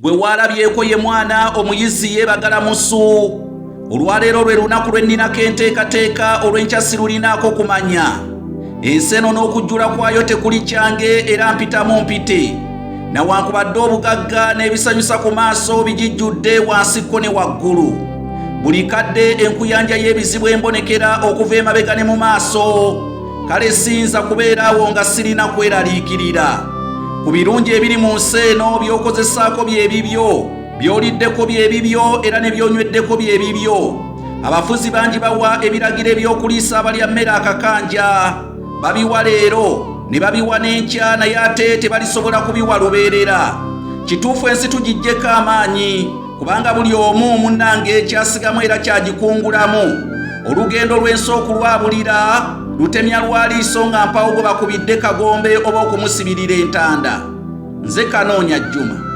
Gwe waalabyeko ye mwana omuyizi yeebagala musu. Olwaleero lwe lunaku lwe nninako enteekateeka, olw'enkya sirulinaako kumanya. Ensi eno n'okujjula kwayo tekuli kyange era mpitamu mpite. Nawankubadde obugagga n'ebisanyusa ku maaso bigijjudde wansi ko ne waggulu. Buli kadde enkuyanja y'ebizibu embonekera okuva emabega ne mu maaso. Kale siyinza kubeera awo nga sirina kweraliikirira. Ku birungi ebiri mu nsi eno by'okozesaako bye bibyo, by'oliddeko bye bibyo era ne by'onyweddeko bye bibyo. Abafuzi bangi bawa ebiragiro eby'okuliisa abalya mmere akakanja. Babiwa leero ne babiwa n'enkya naye ate tebalisobola kubiwa lubeerera. Kituufu ensi tugiggyeko amaanyi kubanga buli omu munnange kyasigamu era kyagikungulamu. Olugendo lw'ensi okulwabulira lutemya lwa liiso nga mpawo gwe bakubidde kagombe oba okumusibirira entanda. Nze Kanoonya Juma.